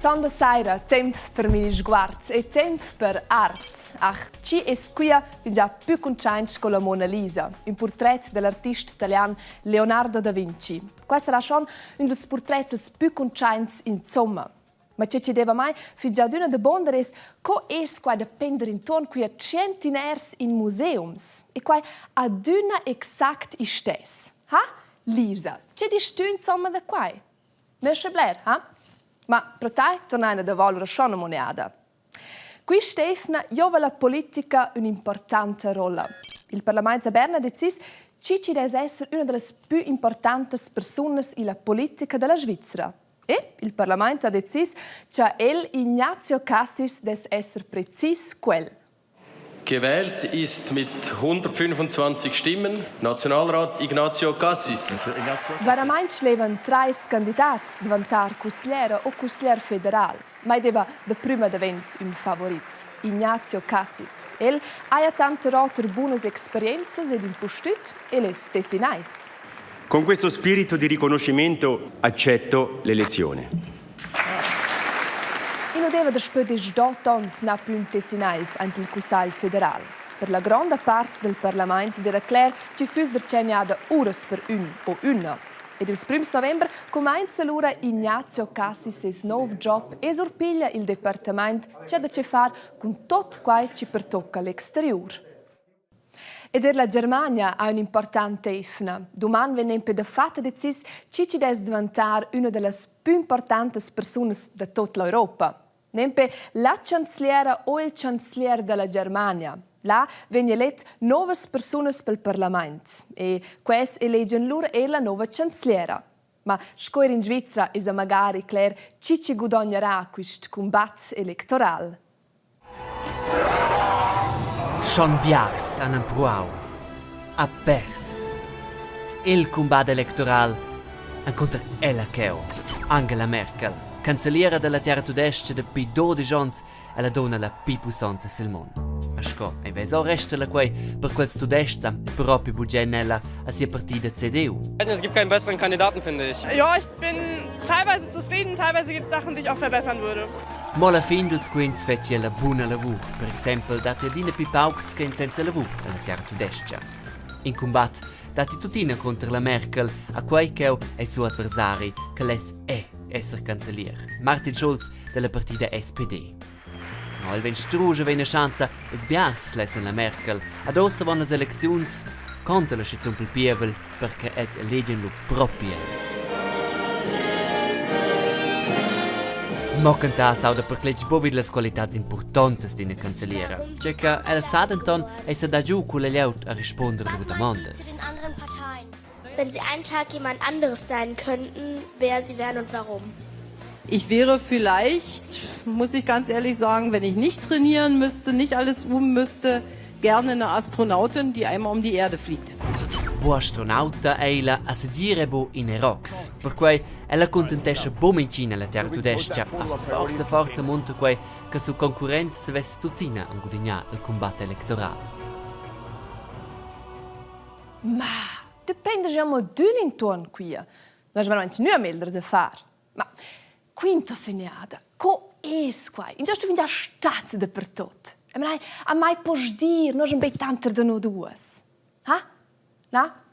Sonda saira, temp per minisguards e temp per art. Ach, chi es quia fingià pü cuntschaint sco la Mona Lisa, ün purtret da l'artist italian Leonardo da Vinci. Quai sarà schon ün dals purtrets ils pü cuntschaints insomma. Ma che chi deva mai fingià adüna da bonder es co es quai da pender intuorn quia tschientiners in museums e quai adüna exact istess. Ha? Lisa, che disch tü insomma da quai? Nesce bler, ha? Ma pro tai tornaina davo lura schon amo Quist'eivna giova la politica ün'importanta rolla. Il parlamaint a Berna ha decis chi chi dess esser üna da las pü importantas persunas illa politica da la Svizra. E il parlamaint ha decis cha el, Ignazio Cassis, dess esser precis quel. Gewählt ist mit 125 Stimmen Nationalrat Ignazio Cassis. Varamaing levan trais candidats dvantar cusgliera o cusglier federal. Ma i deva da prüma davent ün favorit, Ignazio Cassis. El haja tanter oter bunas experienzas ed impustüt el es tessinais. Con questo spirito di riconoscimento accetto l'elezione. I nu deva daspö deschdot ons na pü ün Tessinais aint il Cussagl federal. Per la gronda part del parlamaint d'eira cler chi füss darcheu uras per ün o üna. Ed ils prüms november cumainza lura Ignazio Cassis seis nouv job e surpiglia il departamaint chi ha da che far cun tot quai chi pertocca l'exteriur. Ed er la Germania ha ün'importanta eivna. Duman vegn nempe dafatta decis chi chi dess dvantar üna da las pü importantas persunas da tuot l'Europa. Nempe la chanzliera o il chanzlier da la Germania. Là vegn elet nouvas persunas pel parlamaint e quels elegian lura eir la nouva chanzliera. Ma sco er in Svizra esa magari cler chi chi gudognarà quist cumbat electoral. Schon biars han empruau, ha pers il cumbat electoral encunter ella cheu, Angela Merkel, canzeliera dalla Tiaratudestga dapi dudisch onns è la dunna la pli pussonta sil mund. E sco ei vesa resta la quei per quels Tudestgs han propi bugen ella a sia partida CDU. Es gibt keinen besseren Kandidaten, finde ich. Ja, ich bin teilweise zufrieden, teilweise gibt es Sachen, die ich auch verbessern würde. Mo alla fin dils quints fetschi ella buna lavur. Per exempel datti adina pli paucs ch'ein senza lavur ella tiara tudestga. In cumbat datti tuttina cunter la Merkel, a quei ch'eu ei siu adversari che less è esser canzelier, Martin Schulz della partida SPD. No, el vegn strusch a vegnir schanza, ils biars lessen la Merkel. Ad ussa van las elecziuns conta la schizun pel pievel perche els elegian lur propi el. Mo cantar s'auda per cletg buc vid las qualitads impurtontas d'ina canzeliera. Tgei che ella sa denton ei sa dar giu culla glieud a rispunder lur damondas. Wenn Sie einen Tag jemand anderes sein könnten, wer Sie wären und warum? Ich wäre vielleicht, muss ich ganz ehrlich sagen, wenn ich nicht trainieren müsste, nicht alles üben müsste, gerne eine Astronautin, die einmal um die Erde fliegt. Bu astronauta ei la a segir e bu in erox. Perquei ella contentescha buc mintgina la terra tudestga, a forsa forsa munta quei che siu concurrent savess tuttina aunc gudignar il cumbat electoral. Ma dependa già mo d'ün intuorn quia. Non es veramente gnü meglder da far. Ma quinta segnada, co es quai? Ingiò stu fingià stat dapertot? E mai, a mai poss dir, no sun be tanter da no duas. Ha? Na?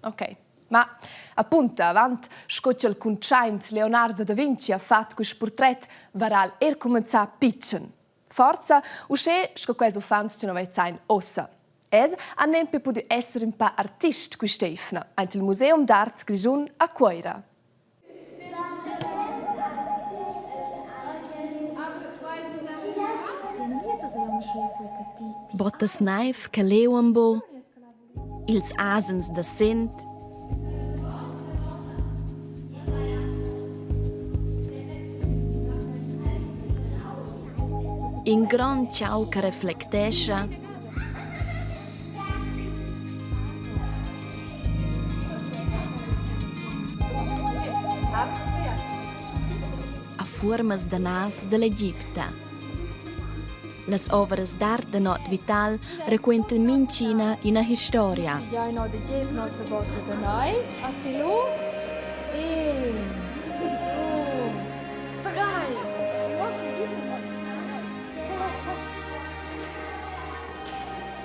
Ok. Ma apunta, avant sco cha'l cuntschaint Leonardo da Vinci ha fat quist purtret, varà'l eir cumanzà pitschen. Forza, uschè sco quels uffants chi nu vezzain uossa. Els han nempe pudü esser ün pa artist quist'eivna aint il Museum d'art Grischun a Cuoira. Bottas naiv che leuan buc, ils asens da Sent, in grond tgau che reflectescha a fuormas da nas dall'Egipta. Las ovras d'art da Not Vital raquentan mintgina ina historia.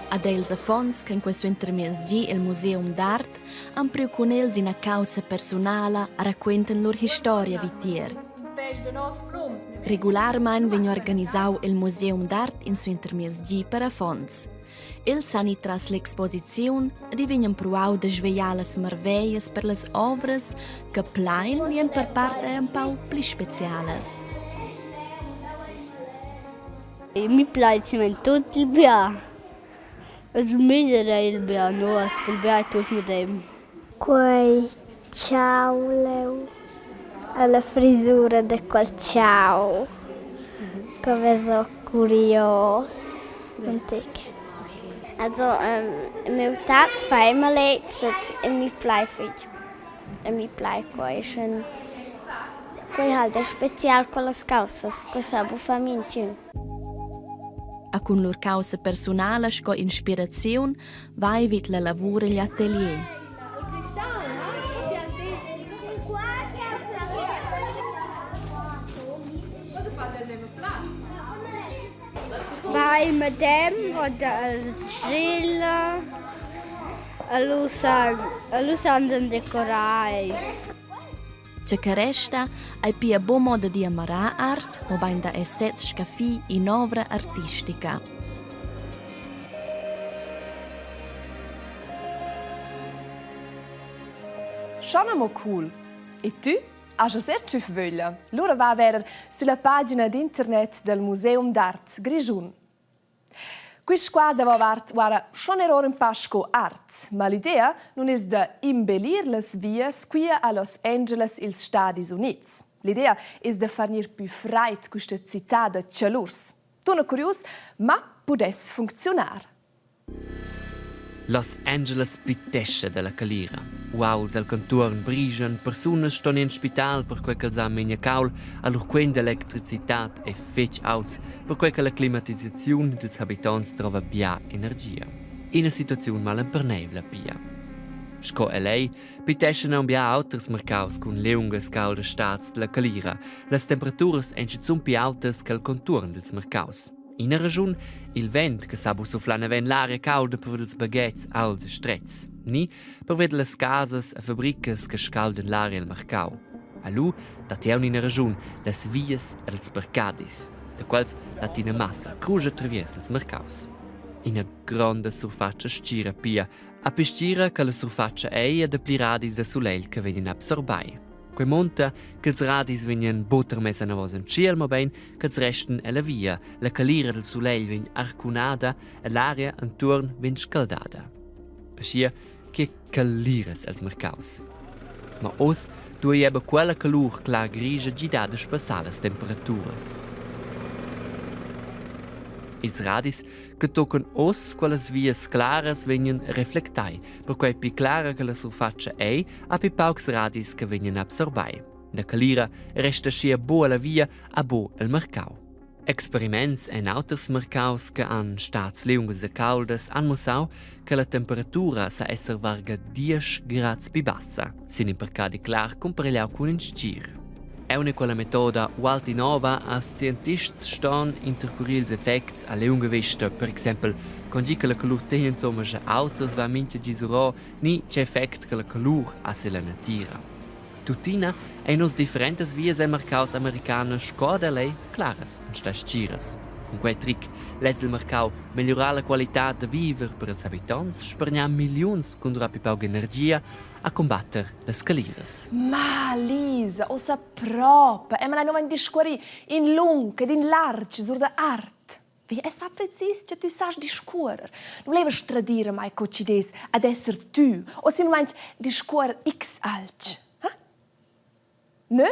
Ad els affons ch'en quei suentermiezgi el museum d'art han priu cun els ina caussa persunala raquentan lur historia vitier. Regularmein vegn organisau il museum d'art in suentermiezgi per affons. Els san ir tras l'exposiziun ed i vegn empruau da svegliar las marveglias per las ovras che plain lien per part era empau pli specialas. Mi plai tut il bia. Il meglier ei il bia nuot, il bia ei tut medem. Quei tgau leu, alla frisura da quel tgau che vesa curios un tec. Also miu tat fa immer lez e mi plai fetg. E mi plai quei schon. Quei halt è special quellas caussas, quei sa bu far mintgin. A cun lur caussa persunala sco inspiraziun vai vid la lavur egl atelier. Va il medem oder stilla e lu san decorar. Tge che resta ei pia buca mo da diamarar art, mobein da esser sez scaffir in'ovra artistica. Schon amo cool. E tü? Hast er tschüf vöglia? Lura va a verer sulla pagina d'internet del Museum d'art Grischun. Quist qua davovart guarda schon er or ün pa sco art, ma l'idea nun es da imbellir las vias quia a Los Angeles i'ls Stadis Units. L'idea es da far gnir pü fraid quista cità da chalurs. Tuna curius, ma pudess funcziunar. Los Angeles pitescha dalla calira. Uauls al contuorn brigian, persunas ston en spital perquei ch'els han memia cauld, a lur quen d'electricitad ei fetg aults, perquei che la climatisaziun dils habitonts drova bia energia. Ina situaziun malemperneivla pia. Sco el ei, piteschan aunc bia auters marcaus cun liungas cauldas stads dalla calira. Las temperaturas ein schizun pli aultas che el contuorn dils marcaus. Ina raschun, il vent che sa buca suflar naven l'aria caulda pervia dils baghetgs aults e stretgs, ni pervia dallas casas e fabricas che scaldan l'aria el marcau. A lu dat ei aunc ina raschun, las vias ed ils parcadis, da quels dat ina massa crusch attraviers ils marcaus. Ina gronda surfatscha stgira pia, a pestgira che la surfatscha ei e dapli radis da sulegl che vegnan absorbai. Quei munta ch'ils radis vegnan buc termess anavos en tschiel, mobein ch'els restan ella via, la calira dal sulegl vegn arcunada e l'aria entuorn vegn scaldada. Aschia che caliras els marcaus. Ma oz duei aber quella calur clar grigia gidar da spassar las temperaturas. Ils radis che toccan oz quellas vias claras vegnan reflectai, perquei pli clara che la surfatscha ei, ha pli paucs radis che vegnan absorbai. Da calira resta schia buca la via a bu el marcau. Experiments en auters marcaus che han stats liungas e cauldas han mussau che la temperatura sa esser varga diesch grads pli bassa, sin in parcadi clar cumparegliau cun in stgir. Aunc quella metoda ualti nova a scientists ston intercurir ils effects a liunga vesta, per exempel con gi che la colur tegn insomma sche auters va mintga gi surò ni tgei effect che la colur ha silla natira. Tuttina ein oz differentas vias el marcaus americanas sco da lei claras enstagl stgiras. Cun quei tric less il marcau megliurar la qualitad da viver per ils habitonts, spargnar milliuns cun durar pli pauca energia a cumbatter las caliras. Ma Lisa, ussa propa, e ma non discuorri in lung ed in larg sur da art. Wie es sa precis che tü sast discuorrer? Nu levas tradir a mai co chi dess ad esser tü o simplamaing discuorrer x alch, ha? Nö?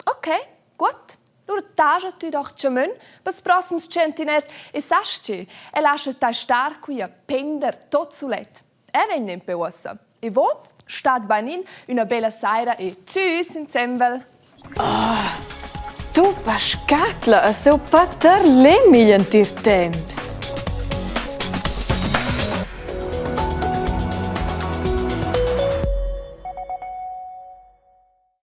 Okay, gut. Lura taja tü doch chamön pels prossems centiners e sast che? E lascha tai star qui a pender tot sulet. E vegn nempe uossa. E vo, stat bain üna bella saira e tschüss insembel. Oh, tu pascatla a seu paterlem igl entir temps.